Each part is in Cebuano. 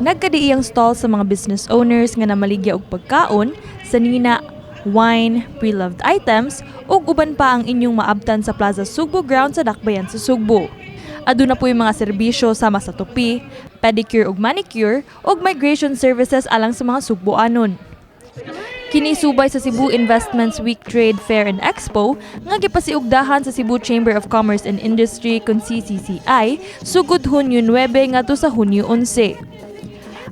Nagkadiiyang stall sa mga business owners nga namaligya og pagkaon, sanina, wine, pre-loved items, ug uban pa ang inyong maabtan sa Plaza Sugbo Ground sa Dakbayan sa Sugbo. Aduna poy mga serbisyo sama sa tupi, pedicure ug manicure, ug migration services alang sa mga Sugboanon. Kini subay sa Cebu Investments Week Trade Fair and Expo nga gipasiugdahan sa Cebu Chamber of Commerce and Industry kon CCCI sugod Hunyo 9 ngadto sa Hunyo 11.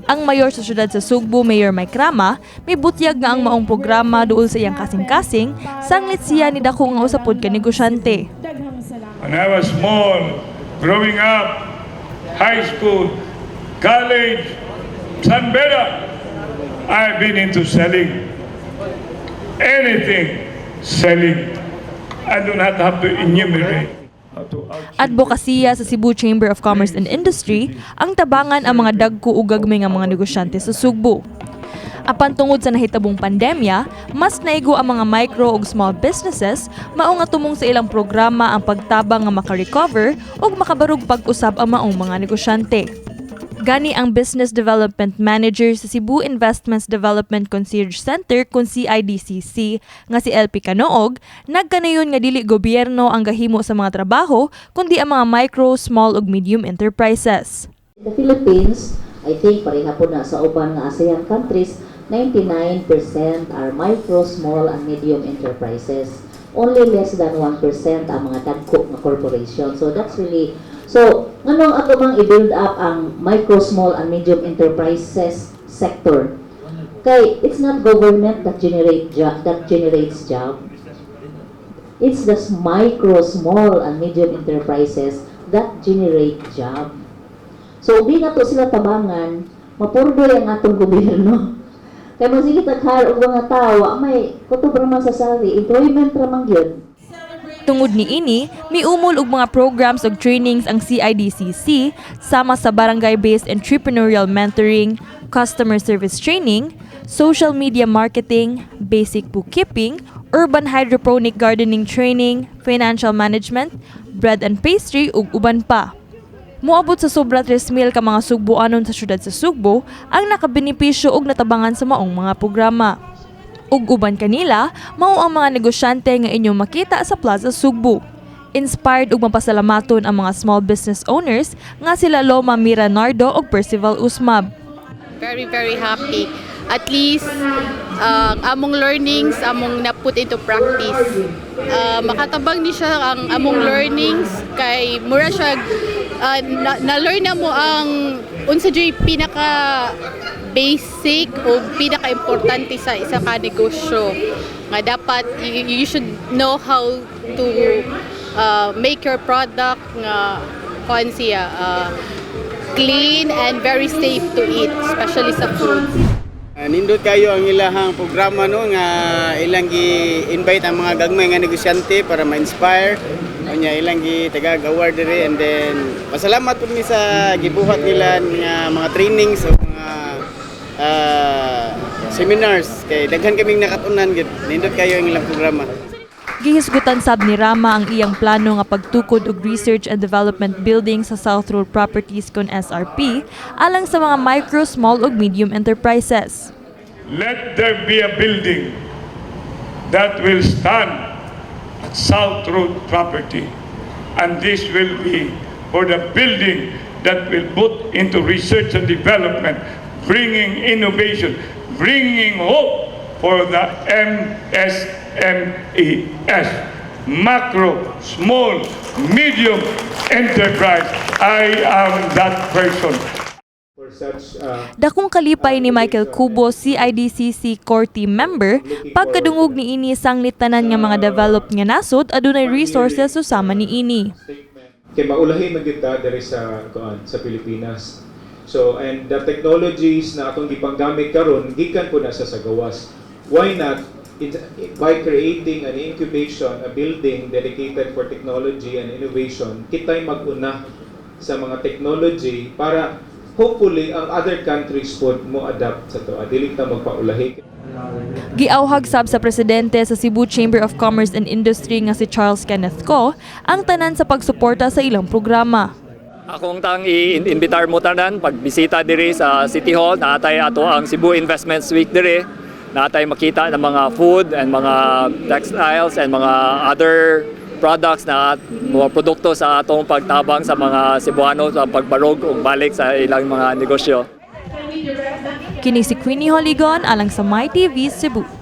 Ang mayor sa syudad sa Sugbo, Mayor Mike Rama, mibutyag nga ang maong programa duol sa iyang kasing-kasing, sanglit siya ni dako nga usa pod ka negosyante. When I was small, growing up, high school, college, San Beda, I've been into selling. Anything, selling. I do not have to enumerate. How to Adbokasiya sa Cebu Chamber of Commerce and Industry ang tabangan ang mga dagko ug gagmay nga mga negosyante sa Sugbo. Apan tungod sa nahitabong pandemya, mas naigo ang mga micro ug small businesses, mao nga tumong sa ilang programa ang pagtabang nga maka-recover ug makabarog pag-usab ang maong mga negosyante. Gani ang Business Development Manager sa Cebu Investments Development Concierge Center kun CIDCC nga si LP Canoog, nagkanayon nga dili gobyerno ang gahimo sa mga trabaho kundi ang mga micro, small ug medium enterprises. In the Philippines, I think pareha po na sa uban nga ASEAN countries, 99% are micro, small, and medium enterprises. Only less than 1% ang mga dagko nga corporation. So that's really, so nganong ato mang i-build up ang micro, small, and medium enterprises sector? Kay it's not government that generates job. It's the micro, small, and medium enterprises that generate job. So, ubi na to sila tabangan, mapurdoy ang atong gobyerno. Kay mo sige tag-hire og mga tao, wa may kutob ra man sa salary, employment ra man gyud. Tungod niini, miumol og mga programs ug trainings ang CIDCC sama sa barangay-based entrepreneurial mentoring, customer service training, social media marketing, basic bookkeeping, urban hydroponic gardening training, financial management, bread and pastry ug uban pa. Moabot sa sobra 3,000 ka mga Sugboanon sa syudad sa Sugbo ang nakabenepisyo og natabangan sa maong mga programa. Ug uban kanila, mao ang mga negosyante nga inyong makita sa Plaza Sugbo. Inspired ug mapasalamaton ang mga small business owners nga sila Loma Mira Nardo ug Percival Usmab. Very, very happy. At least, among learnings, among na-put into practice. Makatabang ni siya ang among learnings kay mura siya na-learn na mo ang unsa jud pinaka basic o pinaka-importante sa isa ka negosyo nga dapat you should know how to make your product nga kuan siya clean and very safe to eat, especially sa fruits. Nindot kayo ang ilahang programa, no, nga ilang gi-invite ang mga gagmay nga negosyante para ma-inspire. Unya ilang gi tagag award diri, and then pasalamat pud mi sa gibuhat nila nga mga trainings o mga seminars kay daghan kaming nakatunan gid. Nindot kayo ang ilang programa. Gihisgutan sab ni Rama ang iyang plano nga pagtukod og research and development building sa South Road Properties kon SRP alang sa mga micro, small ug medium enterprises. Let there be a building that will stand at South Road Property. And this will be for the building that will put into research and development, bringing innovation, bringing hope for the MSMES, macro, small, medium enterprise. I am that person. For such Dakong kalipay ni Michael Cubo, CIDCC core team member, pagkadungog niini sanglit tanan nga mga developed nga nasod adunay resources susama niini. Kay maulahi man gyud ta diri sa kuan sa Pilipinas. So and the technologies na atong gipanggamit karon gikan po na sa gawas. Why not by creating an incubation, a building dedicated for technology and innovation, kita'y mag-una sa mga technology para hopefully ang other countries pod mo adapt sa to. Dili ta magpaulahi. Giawhag sab sa presidente sa Cebu Chamber of Commerce and Industry nga si Charles Kenneth Co ang tanan sa pagsuporta sa ilang programa. Akong tang i-imbitar mo tanan pagbisita diri sa City Hall, naatay ato ang Cebu Investments Week diri. Naatay makita ng mga food and mga textiles and mga other products na mga produkto sa atong pagtabang sa mga Cebuano sa pagbarog ug balik sa ilang mga negosyo. Kini si Queenie Holigon alang sa MyTV Cebu.